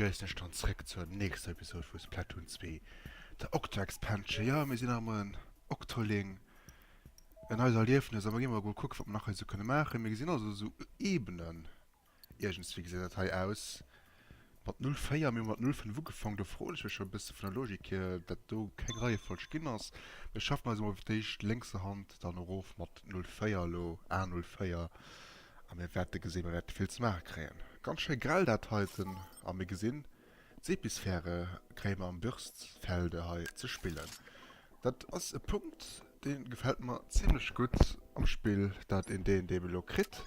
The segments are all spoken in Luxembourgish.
begréissen iech dann zréck zur nächster Episode vu Splatoon 2, der Octo Expansion. Jo, mir sinn nach ëmmer en Octoling en eiser Erliefnes a mir gi mol kucken, wat mer nach hei esou kënne maachen. Mir gesinn also esou Ebenen. Iergendswéi gesäit dat hei aus mat 04. Mir hu mat 05 ugefaangen, do froen ech mech scho e bësse vun der Logik hier, dat do keng Reiefolg ginn ass. Mir schaffen eis emol fir d'éischt lénkser Hand dann erof mat 04 elo, A04, a mir wäerte gesinn, mir wäerte vill ze maache kréien. Ganz schéi grell dat heiten a mir gesinn, d'Sepisphäre kréie mer am Bürstfelde hei ze spillen. Dat ass e Punkt, dee gefält mer zimlech gutt am Spill, dat een deen deem elo kritt.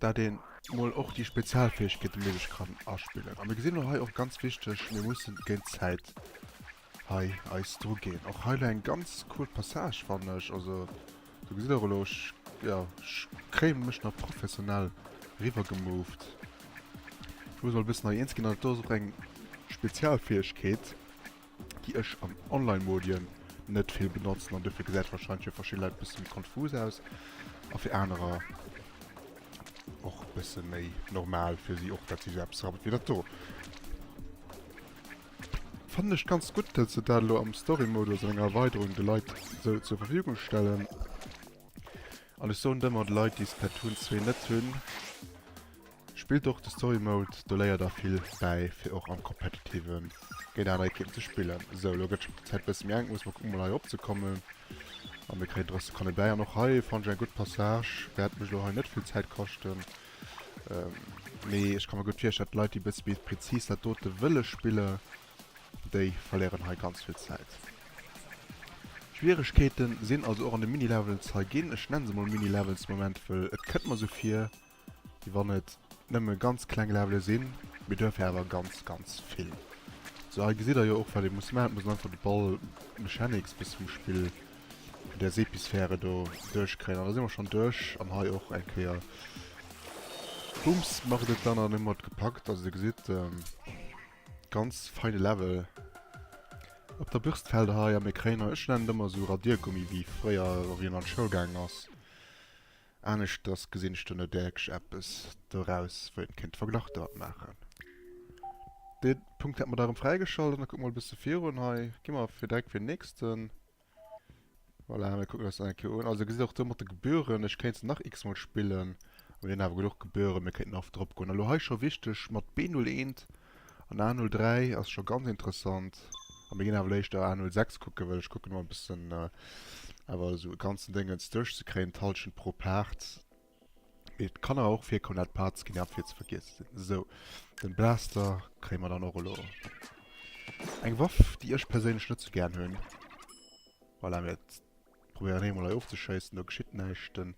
Dat een mol och déi Spezialfähegkeete méiglech kann aspillen. A mir gesinn elo hei och ganz wichteg, mir mussen géint d'Zäit hei eis dru ginn. Och hei elo eng ganz cool Passage fannen ech. Also do gesitt der elo, ech, jo, ech kréien mech nach professionell riwwer gemoved. Ech muss mol e bëssen hei eens ginn. An do ass och eng Spezialfähegkeet. déi ech am Online-Modien net vill benotzen an dofir gesäit wahrscheinlech fir verschidde Leit bësse méi konfus aus a fir anerer och bësse méi normal fir si och, dat si sou eppes rabbelt wéi dat do. Fannen ech ganz gutt, dat se dat elo am Story-Modus an enger Erweiderung de Leit sou zur Verfügung stellen. An ech soen et ëmmer, de Leit déi Splatoon 2 net hunn, Spillt och de Story Mode, do léiert der vill bäi fir och am Competitiven géint aner Equipen ze spillen. Sou, elo gëtt d'Zäit bësse méi enk, musse mer kucken mol hei eropzekommen a mir kréien 30 Sekonne bäi. An och hei fannen ech eng gutt Passage, wäert mech elo hei net vill Zäit kaschten, mee ech ka mer gutt virstellen, d'Leit déi bësse méi prezis dat dote wëlle spille, déi verléieren hei ganz vill Zäit. Schwieregkeeten sinn also och an de Mini-Levels hei ginn, ech nennen se mol Mini-Levels de Moment, wëll et kënnt mer sou vir, Wéi wann et nëmme ganz kleng Levele sinn, mee duerfir awer ganz ganz vill. Sou hei gesitt der jo och wat ee muss maachen, et muss een einfach de Ball Mechanics bësse vum Spill vun där Sepisphäre do duerchkréien an da si mer schonn duerch an hei och eng Kéier Bumms mécht et dann an hu mer et gepackt. Also dir gesitt ganz feine Level op der Bürstfelder hei a mir kréien hei, ech nennen et ëmmer esou Radiergummi wéi fréier wéi een an d'Schoul gaangen ass. Aneschters gesinn ech do net wierklech eppes doraus, wou een kéint Verglach domat maachen. Dee Punkt hätt mer da erëm fräigeschalt an da kucke mer mol e bësse virun. Hei gi mer fir direkt fir den nächsten. Voilà, mir kucken eis dat eng Kéier un. Also gesitt och do mat de Gebühren, ech kéint se nach x-mol spillen, a mir hunn awer genuch Gebühren, mir kéinten oft drop goen. Elo hei scho wichteg mat B01 an A03 ass scho ganz interessant. A mir ginn awer éischter A06 kucken, well ech kucken ëmmer e bëssen awer esou e ganzen Déngens duerchzekréien, d'Hallschent pro Part. Mee et kann awer och virkommen, dat Parts ginn, déi einfach fir ze vergiessen sinn. Esou, den Blaster kréie mer dann och elo. Eng Waff, déi ech perséinlech net sou gären hunn. Voilà, mir Probéieren hee mol hei ofzeschéissen, do geschitt näischt. Den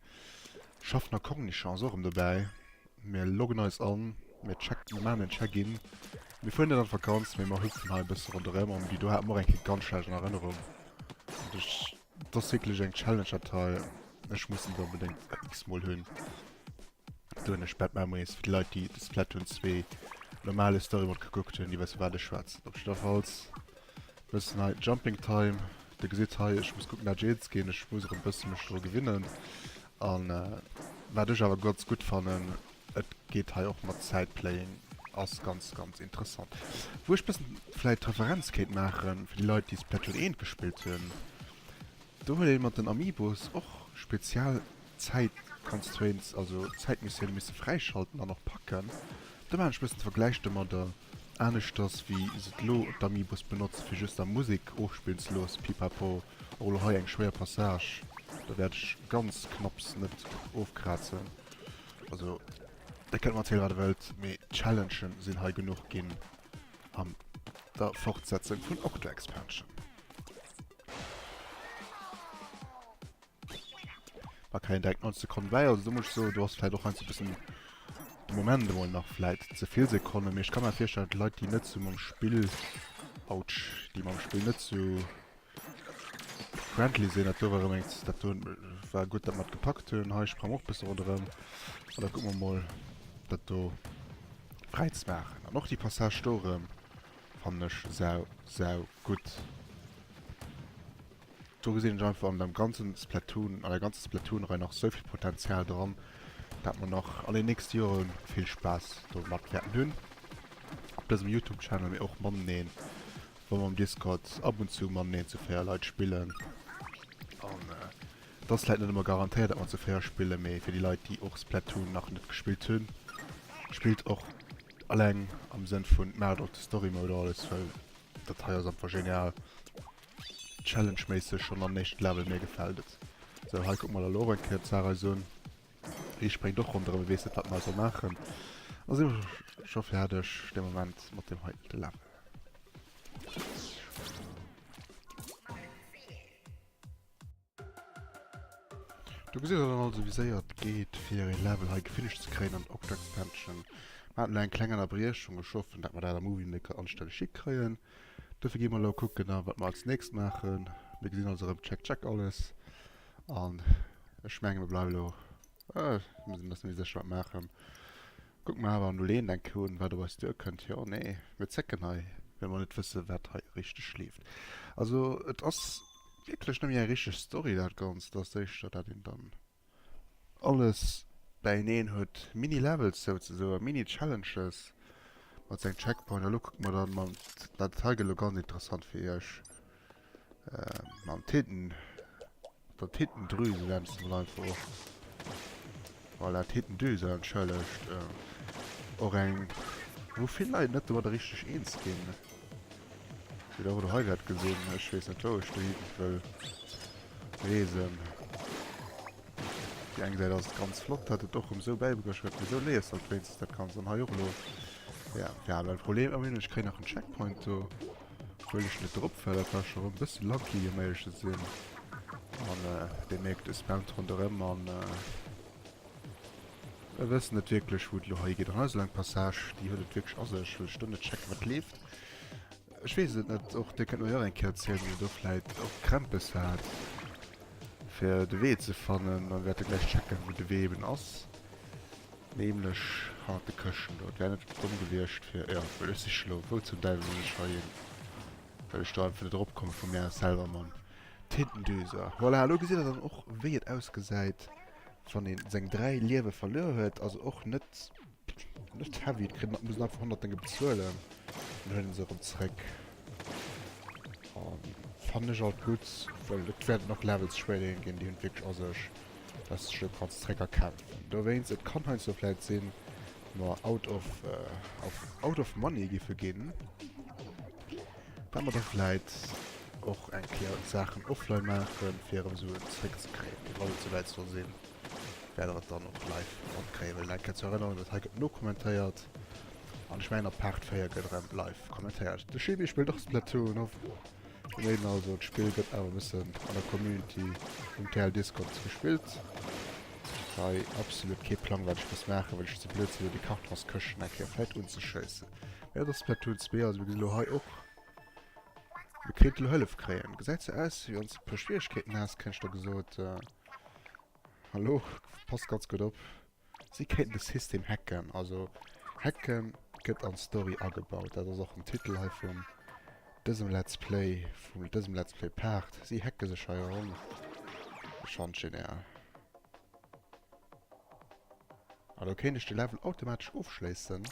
Schaffner Cornichon ass och erëm dobäi. Mir loggen eis an, mir checken, mir maachen en Check-in. Mir fueren net an d'Vakanz, mee mer hüpfen hei e bësse ronderëm an déi do hate mer och eng Kéier ganz schlecht an Erënnerung. An ech, dat ass wierklech eng Challenge dat hei. Ech muss en onbedéngt x-mol hunn. Do hunn ech Bad Memories fir déi Leit, déi de Splatoon 2 normale Story Mode gekuckt hunn, déi wësse wat ech schwätzen. Op jiddwerfalls bëssen hei Jumping Time. Dir gesitt hei, ech muss kucken dat ech eens ginn. Ech muss erëm bësse mech dru gewinnen. An wat ech awer ganz gutt fannen, et geet hei och mat Side-Playing, ass ganz ganz interessant. Wou ech bëssen vläit d'Referenz kéint maachen, fir déi Leit déi Splatoon 1 gespillt hunn, do huet ee mat den Amiibos och spezial Zäitconstraints, also Zäitmissioune misse fräischalten an och packen. Do maachen ech e bëssen de Vergläich domadder. Aneschters wéi se et elo d'Amiibos benotze fir just der Musek ofspillen ze loossen, pipapo. Och elo hei eng schwéier Passage, do wäert ech ganz knapps net ofkrazen. Also der kënnt mer erzielen wat der wëllt, mee Challengen sinn hei genuch ginn an der Fortsetzung vun Octo Expansion. War kréien direkt 90 Sekonnen bäi, also do muss ech soen, do ass vläit och heiansdo e bëssen de Moment emol nach vläit ze vill Sekonnen, mee ech ka mer virstellen, datt Leit, déi net sou mam Spill, autsch, déi mam Spill net sou friendly sinn, dat do war erëm eng, dat do war gutt, dat mer et gepackt hunn. Hei sprange mer och e bësse ronderëm an da kucke mer mol dat do fräi ze maachen. An och déi Passage do erëm fannen ech sau, sau gutt. Do gesinn ech einfach an dem ganzen Splatoon, an der ganzen Splatoon-Rei nach souvill Potenzial dran, dat mer nach an den nächste Jore vill Spaass domat wäerten hunn. dësem Youtube Channel, mee och mateneen, wa mer am Discord ab und zu mateneen zu 4 Leit spillen. An et ass vläit net ëmmer garantéiert, dat mer zu 4 spillen, mee fir déi Leit, déi och Splatoon nach net gespillt hunn, spillt och alleng am Sënn vun maacht och de Story Mode alles, well dat hei ass einfach genial. Challenge-méisseg schonn am éischten Level, mir gefält et. Sou, hei kucke mer da lo och eng Kéier d'Saach eis un. Hie spréngt och ronderëm, e weess net wat mer soll maachen. Da si mer scho fäerdeg de Moment mat deem heite Level. Do gesitt der dann also wéi séier et geet fir ee Level hei gefinished ze kréien an Octo Expansion. Mer haten elo eng kleng Ënnerbriechung, ech hoffen dat mer dat am Movie Maker anstänneg hikréien. Dofir gi mer elo kucken da wat mer als nächst maachen. Mir gesinn also erëm check check alles an ech menge mir bleiwe elo, mir sinn eis net méi sécher wat mer maachen. Kucke mer awer an 01 eng Kéier un wat op eis duerkënnt. Jo nee mir zécken hei well mer net wësse wat hei richteg leeft. Also et ass wierklech net méi eng richteg Story dat Ganzt, ass éischter dat een dann alles bäineen huet, Mini-Levels souzesoen, Mini-Challenges mat sengem Checkpoint. A lo kucke mer dann mam, dat hei gëtt elo ganz interessant fir iech, mam Titten, der Tittendrüse nennen ech se mol einfach och. Voilà, Tittendüse, entschëllegt. Och eng, wou vill Leit net domadder richteg eens ginn. Wéi der och elo hei wäert gesinn. Ech weess net wou ech dohi wëll reesen. Déi eng Säit ass et ganz flott, dat et och erëm esou bäibruecht huet, mee esou léiers de halt wéinstens dat Ganzt. An hei och elo, ja, wir haben ein Problem. Oh, ech kréien nach en Checkpoint do, obwuel ech net drop war. Dat war scho erëm e bësse lucky, um éierlech ze sinn. An dir mierkt, e spawnt ronderëm an mir wëssen net wierklech, wou et elo hei geet. An hei ass elo eng Passage, déi huet et wierklech a sech, wëll ech do net checken, wat leeft. Ech weess et net, och dir kënnt mer jo och eng Kéier erzielen, wann dir do vläit och Krämpes hat, fir de Wee ze fannen. Mir wäerte gläich checken, wou de Wee eben ass, nämlech hannert de Këschten do. Et wär net domm gewiescht fir, jo, well ech siche lo, wou zum Däiwel muss ech hei hin, well ech do einfach net eropkomme vu mär selwer mam Tintendüser. Voilà, elo gesitt der dann och, wéi et ausgesäit, wann ee seng 3 Liewe verluer huet. Also och net net heavy, et kritt een, muss een einfach 100 Dénge bezuelen, dann huet een se erëm zréck. An fannen ech alt gutt, well et wäerten och Levels spéiderhin ginn, déi hunn et wierklech a sech, dass de dech do kanns zréck erkämpfen. Dowéinst, et kann heiansdo vläit sinn, mer out of out of money giffe ginn, dat mer da vläit och eng Kéier Saachen offline maachen, fir erëm Suen zréckzekréien. Mee wann et souwäit soll sinn, wäert der et dann och live matkréien. Well eng Kéier zur Erënnerung, dat hei gëtt nokommentéiert an ech mengen ab Part 4 gëtt erëm live kommentéiert. De Chibi spillt och Splatoon of. Mir mierken also, d'Spill gëtt awer e bëssen an der Community um TL Discord gespillt. Hei absolut kee Plang wat ech muss maachen, well ech ze blöd sinn, do déi Kartonskëschten eng Kéier vläit unzeschéissen. Mee dat ass Splatoon 2, also mir gesinn elo hei och, mir kéinte elo Hëllef kréien. Gesäit sou aus, wéi wann s de e puer Schwieregkeeten häss, kéint ech der gesot. Hallo, passt ganz gutt op. Si kéinten de System hacken. Also hacken gëtt an d'Story agebaut. Dat ass och den Titel hei vun dësem Let's Play, vun dësem Let's Play Part. Si hacke sech hei eran. Ech fannen et genial. A lo kéint ech de Level automatesch ofschléissen.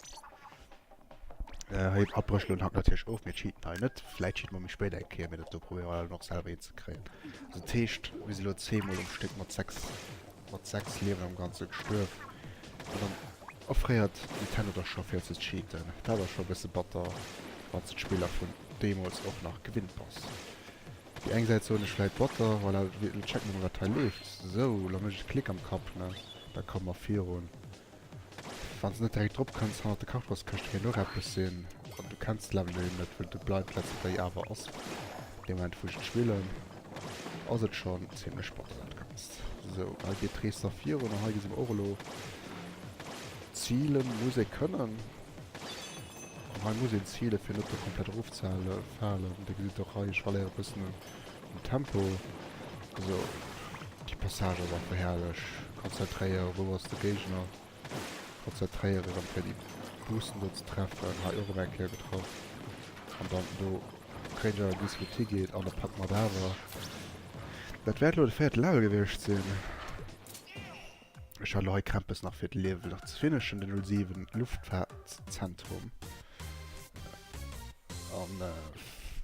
Hei abbréch lo hack natierlech of, mir cheaten hei net. Vläit cheate mer méi spéit eng Kéier, mee dat do probéiere mer dann och selwer hinzekréien. Also dat heescht, mir si lo zweemol um Stéck mat 6. Mat 6 Liewen am Ganze gestuerf. An dann offréiert Nintendo der scho fir ze cheaten. Dat ass scho e bësse batter, wann s de d'Spiller vun deemools och nach gewinnt bass. Déi eng Säit soen ech vläit batter, voilà, lo checke mer mol wat hei leeft. Sou, lo mécht et Klick am Kapp, ne? Da komme mer virun. Wann s de net direkt drop kënns, hannert de Kartonskëschte kéint och eppes sinn. An du kenns d'Level jo eben net, well de Blind Let's Play awer ass. Dee Moment wou ech et spillen, ass et schonn zimlech batter dat Ganzt. Sou, hei geet d'Rees da virun an hei gesi mer och elo, zielen muss ee kënnen. An hei muss een zielen, fir net do komplett erofzefalen. Dir gesitt och hei, ech verléiere e bëssen un Tempo. Also déi Passage ass einfach herrlech. Konzentréiere, wou ass de Géigner? Konzentréiere erëm fir déi Boosten do ze treffen. Hei och erëm eng Kéier getraff. An dann do kréien ech awer gewuess wou et higeet an da packe mer et awer. Dat wäert elo de véierte Level gewiescht sinn. Ech hat elo hei Krämpes nach fir de Level nach ze finishen, den 07 Luftfahrtzentrum. An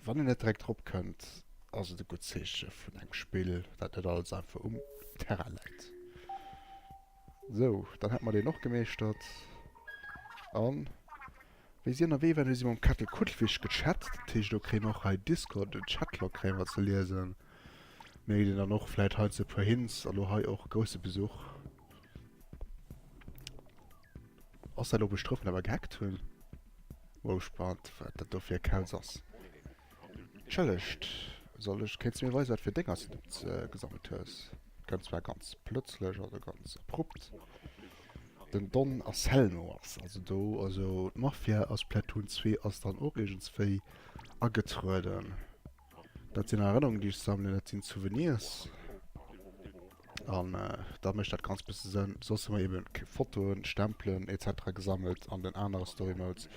wann een net direkt drop kënnt, ass et e gutt Zeeche vun engem Spill, dat net alles einfach um Terrain läit. Sou, dann hätte mer deen och gemeeschtert. An wéi si ënnerwee waren, hu si mam Kettel Kuttelfisch gechat. Dat heescht, do kréie mer och hei Discord, den Chatlog kréie mer ze liesen. Mir ginn dann och vläit heiansdo e puer Hints. A lo hei och grousse Besuch. Ass dat elo bestrëffen, dat mer gehackt hunn? Mol gespannt, wat dat do fir e Kauz ass. Entschëllegt, soll ech, kéints du mir weisen, wat fir Déngers du gesammelt hues? Kënnt zwar ganz plötzlech, also ganz abrupt. Den Don Anselmo ass also do, also d'Mafia aus Splatoon 2 ass dann och iergendswéi agetrueden. Dat sinn Erënnerungen, déi ech sammelen, dat sinn Souvenirs. An da mécht dat ganz bësse Sënn. Soss hu mer eben Fotoen, Stempelen etc. Gesammelt an den anere Story Modes.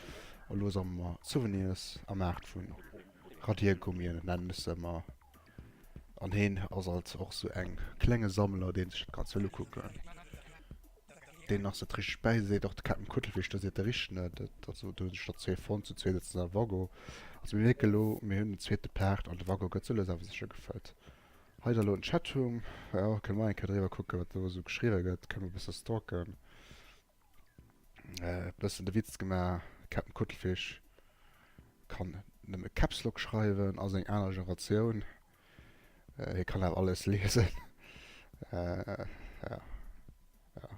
A lo sammele mer Souvenirs am Aart vu Radiergummien, nennen ech se ëmmer. An heen ass alt och sou eng klenge Sammler, deen sech dat Ganzt wëll ukucken. Deen ass net richteg bäi, seet och de Captain Kuttelfisch, do seet de richteg net. Et also do hunn sech der zwee fonnt, zu zwee sëtzen se am Waggo. Also mir mierke lo, mir hunn den zweete Part an de Waggo gëtt sou lues awer sécher gefëllt. Hei da lo den Chatroom, jo kënne mer eng Kéier driwwer kucken, wat do esou geschriwwe gëtt, kënne mer e bësse stalken. E bëssen de Witz gemaach, Captain Kuttelfisch kann nëmme Caps Lock schreiwen, ass eng aner Generatioun. Hie kann awer alles liesen. Ja. Ja.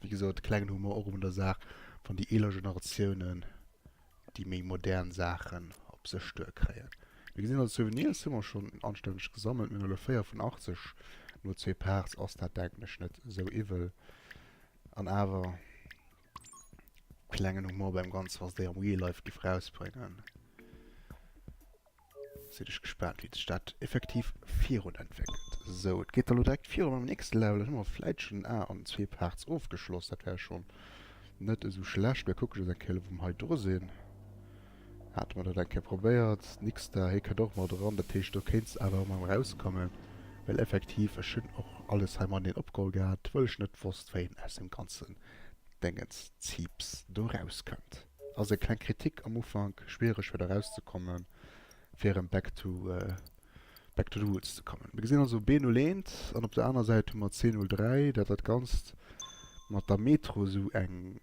Wéi gesot, klengen Humor och un der Saach, wann déi eeler Generatiounen déi méi modern Saachen op sech duerkréien. Mir gesinn also, Souvenirs hu mer schonn anstänneg gesammelt. Mir hunn elo 4 vun 80. No zwee Parts ass dat, denken ech, net esou iwwel. An awer, klengen Humor beim Ganzen, wa se déi am Real Life giff rausbréngen. Sinn ech gespaant wéi sech dat effektiv virun entwéckelt. Sou, et geet da lo direkt viru mam nächste Level. Dann hu mer vläit schonn den A an zwee Parts ofgeschloss. Dat wär schonn net esou schlecht. Mir kucke just eng Kéier elo wou mer hei dru sinn. Hate mer dat eng Kéier probéiert. Nix da, hie kënnt och mat eran. Dat heescht do kéints awer ëmmer erëm erauskommen. Well effektiv ech hunn och alles hei mateneen opgeholl gehat, wëll ech net wosst wéi een aus deem ganzen Déngens Ziips do rauskënnt. Ass eng kleng Kritik am Ufank, schwiereg fir do rauszekommen, fir erëm back to back to the roots ze kommen. Mir gesinn also B01 an op der aner Säit hu mer C03, dat dat Ganzt mat der Metro esou eng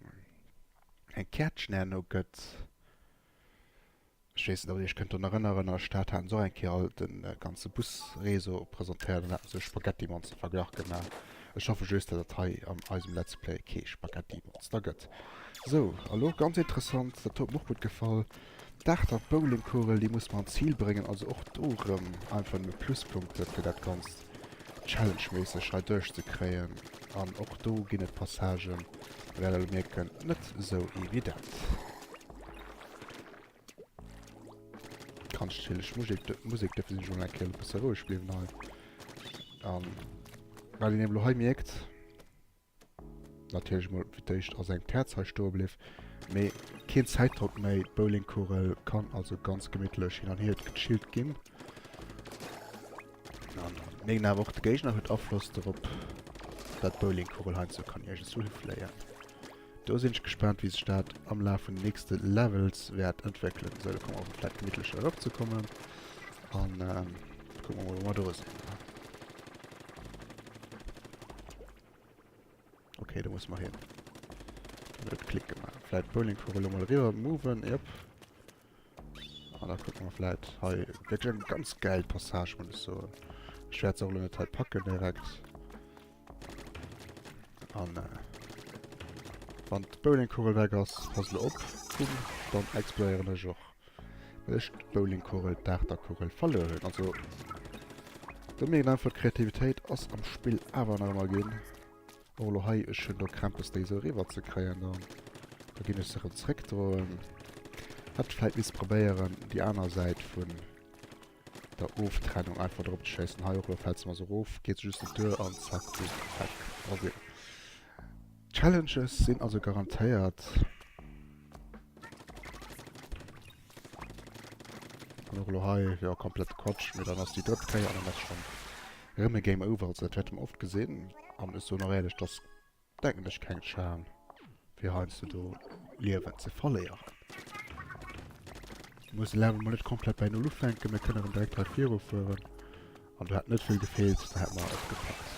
eng Käertchen herno gëtt. Ech weess net, ob Dir Iech kënnt drun erënneren, an der Stad haten se och eng Kéier all de ganze Busréseau presentéiert an haten esou e Spaghettimonster-Verglach gemaach. Ech hoffe just, datt dat hei an eisem Let's Play kee Spaghettimonster gëtt. Sou, a lo ganz interessant, dat huet mer och gutt gefall, d'Aachter Bowlingkugel, déi muss mer an d'Zil bréngen, also och do erëm einfach nëmme Pluspunkte fir dat Ganzt challengeméisseg hei duerchzekréien. An och do ginn et Passagen, Dir wäert elo mierken, net esou evident. Ganz chilleg Musek, Musek, dofir sinn ech mol eng Kéier e bësse roueg bliwwen hei. An wat een eben elo hei mierkt, natierlech mol fir d'éischt ass eng d'Häerz hei stoe bliw, mee keen Zäitdrock méi, d'Bowlingkugel kann also ganz gemittlech hin an hier gechillt ginn. An mierken awer och, de Géigner huet Afloss dorop, dat d'Bowlingkugel heiansdo kann iergendswou hifléien. Do sinn ech gespaant wéi sech dat am Laf vun den nächste Levels wäert entwéckelen. Sou, da komme mer vläit gemittlech erop ze kommen an kucke mer mol wou mer do sinn. Okay, do musse mer hin. Do huet et Klick gemaach. Vläit d'Bowlingkugel elo mol eriwwer moven, jop. An da kucke mer vläit hei wierklech eng ganz gäil Passage, muss ech soen. Ech wäert se och elo net hei packen direkt. An äh, wann d'Bowlingkugel weg ass, pass lo op, boom, dann explodéieren ech och. Well ech d'Bowlingkugel, d'Aachterkugel verluer hunn. Also, do mierkt een einfach, d'Kreativitéit ass am Spill awer nach ëmmer ginn. Och elo hei, ech hunn do Krämpes, déi esou eriwwer ze kréien. Dann, da ginn ech se erëm zréckdroen. Hätt vläit misst probéieren, déi aner Säit vun der Oftrennung einfach drop ze schéissen. Hei och, elo fält se mer sou erof, geet se just net duer an zack, boom, weg ass een. Challenges sinn also garantéiert. An och elo hei, jo, komplette Quatsch, mee dann ass déi drëtt Kéier an dann ass schonn erëm e Game Over. Also dat wäerte mer oft gesinn an ech soen och éierlech, dass Denken ech keng Schan fir heiansdo do Liewen ze verléieren. Mir musse Level mol net komplett bei Null ufänken, mir kënnen erëm direkt hei virufueren. An do hätt net vill gefeelt, da hätte mer et gepackt.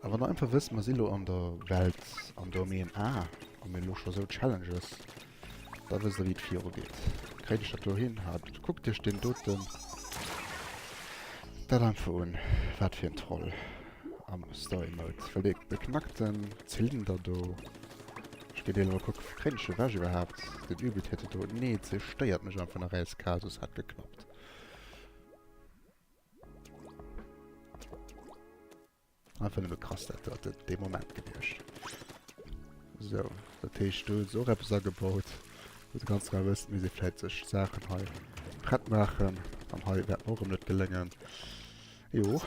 A wann der einfach wësst, mer si lo an der Welt am Domaine A a mir elo scho sou Challenges, da wësst der wéi et viru geet. Kréit ech dat do hin? Ha, kuckt iech deen doten dat einfach un. Wat fir en Troll am Story Mode. Well dee beknackten Zylinder do, ech géif elo mol kucken, kréien ech ewech iwwerhaapt den Übeltäter do? Nee, et zerstéiert mech einfach nach äiskal, soss hätt geklappt. Einfach nëmme krass dat do den dee Moment gewiescht. So, dat heescht do huet se och eppes agebaut, wou se ganz genau wëssen, wéi se vläit sech Saachen hei prett maachen. An hei wäert mer och erëm net geléngen. Jo,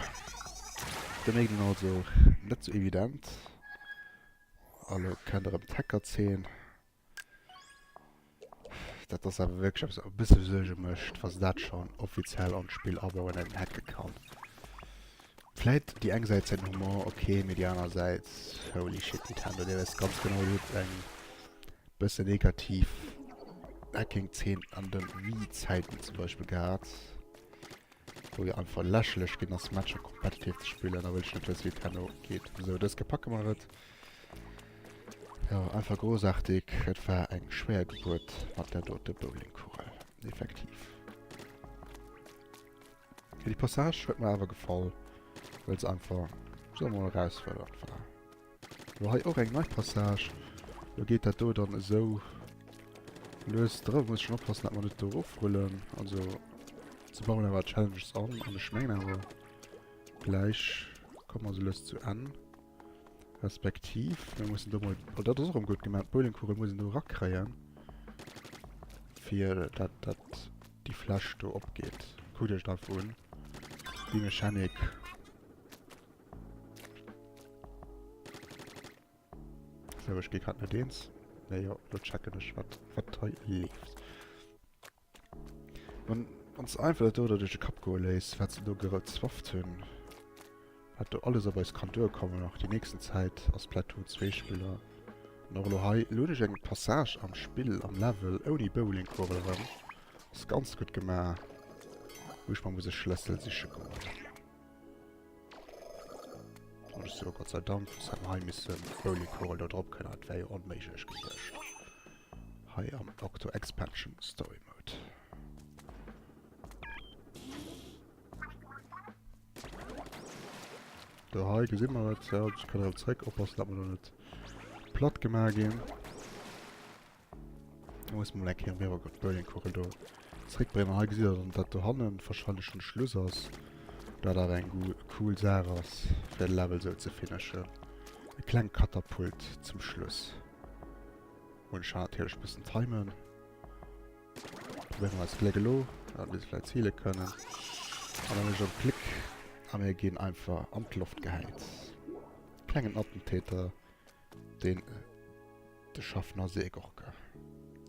de mierkt een also net sou evident. A lo kennt erëm d'Hackerzeen. Dat ass awer wierklech eppes, wat e bësse Suerge mécht, wa se dat schonn offiziell an d'Spill abauen, dat een hacke kann. Vläit déi eng Säit säin Humor, ok, mee déi aner Säit, holy shit Nintendo, dir wësst ganz genau, dir hutt eng bësse negativ Hacking-Zeen an de Wii-Zäiten zum Beispill gehat, wou jo einfach lächerlech ginn ass, Matcher competitive ze spillen. Da wëll ech net wëssen, wéi et herno geet. Esou, dës Kéier packe mer et. Jo, einfach großartig. Et war eng schwéier Gebuert mat der dote Bowlingkugel. Effektiv. Ja, déi Passage huet mer awer gefall, well se einfach so mol erausfuerdernd war. Lo hei och eng nei Passage. Lo geet dat do dann esou lues drëw. Muss schon oppassen, dat mer net do erofrullen. Also, se bauen awer Challenges an, an ech mengen awer gläich komme mer sou lues zu Enn. Respektiv, mir mussen do mol, oh, dat ass och erëm gutt gemaach, d'Bowlingkugel muss een do erakréien, fir dat, dat déi Fläsch do opgeet. Kuckt iech dat einfach un, déi Mechanik. Sou, ech gi grad net eens. Nee, jo, lo checken ech, wat, wat hei leeft. Wann ons einfach dat do duerch de Kapp goe léisst, wat se do gezwafft hunn, wat do alles op eis kann duerkommen nach déi nächsten Zäit als Splatoon 2 Spiller. An och elo hei, elo hunn ech eng Passage am Spill, am Level, ouni Bowlingkurbel erëm. Ass ganz gutt gemaach, wou ech mer muss e Schlëssel siche goen. An ech soe Gott sei Dank, soss hätt mer hei missen d'Bowlingkugel do drop kënnen, dat wär jo onméiglech gewiescht hei am Octo Expansion Story Mode. Do hei gesi mer et, ja, ech kann erëm zréck, oppassen, datt mer do net platt gemaach ginn. Da muss man eng Kéier méi d'Bowlingkugel do zréckbréngen. An hei gesitt der dann, dat dohannen wahrscheinlech schon Schluss ass. Dat awer eng cool Saach ass, fir de Level sou ze finishen. E kleng Katapult zum Schluss. Muss ech natierlech e bëssen timen. Probéiere mer eist Gléck elo, dat mir se vläicht zile kënnen. An dann ech op Klick a mir ginn einfach an d'Loft gehäit. Klengen Attentäter. Den de Schaffner Seegurke.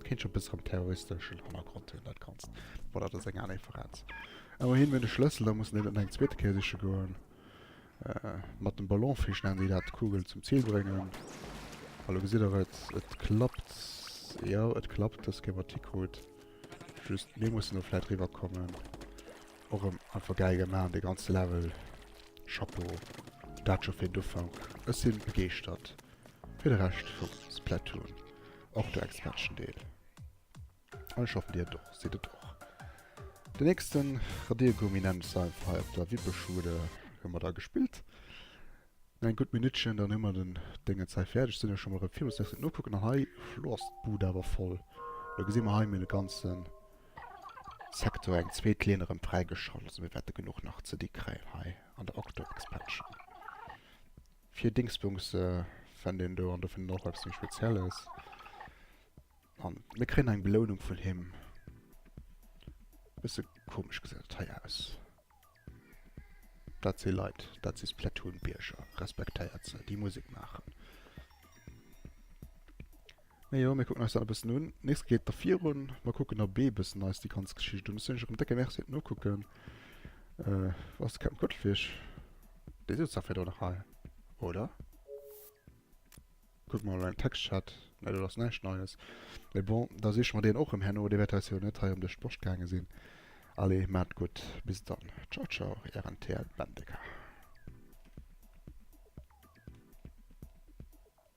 Kéint scho bëssen am terroristeschen Hannergrond hunn, dat Ganzt. Bon, dat ass eng aner Inferenz. Ëmmerhin, mir hunn de Schlëssel, da mussen mir net eng zweete Kéier siche goen. Äh, mat dem Ballonfisch nennen si dat, d'Kugel zum Zil bréngen. A lo gesitt der et, et klappt. Jo, et klappt, dës Kéier mat Tikrut. Just, mir mussen do vläit riwwerkommen. Och erëm einfach gäil gemaach, de ganze Level. Chapeau, dat scho fir den Ufank. Ech sinn begeeschtert fir de Rescht vum Splatoon Octo Expansion Deel. An ech hoffen dir och sidd et och. Den nächsten Radiergummi nennen ech se einfach hei op der Wippeschule hu mer da gespillt. Eng gutt Minuttchen, dann hu mer den Déngens hei fäerdeg. Sinn ech scho mol erëm virun, dass nokucken. An hei, lo ass d'Bud awer voll. Lo gesi mer hei mir de ganzen Secteur eng zweet Linn erëm fräigeschalt. Also mir wäerte genuch nach ze di kréien hei an der Octo Expansion. Fir Dingsbums fënnt een do an do fënnt een och eppes méi Spezielles. An mir kréien eng Belounung vun him. Bësse komesch gesäit dat hei aus. Dat si Leit, dat si Splatoon-Bierger. Respektéiert se, déi Musek maachen. Mee jo, mir kucken eis dat e bëssen un. Nächst geet da virun. Mer kucken op e bëssen eis déi ganz Geschicht un. Ech soen iech erëm décke Merci fir d'Nokucken. Äh, wou ass de Captain Cuttlefish? Dee sëtzt dach virdrun nach hei, oder? Kucke mer mol an Textchat. Nee, do ass näischt Neies. Mee bon, da siche mer deen och erëm herno. Dee wäert eis jo net hei ëm duerch d'Boscht gaange sinn. Allez, maacht gutt. Bis dann. Ciao, ciao, Ären TL Bändeker.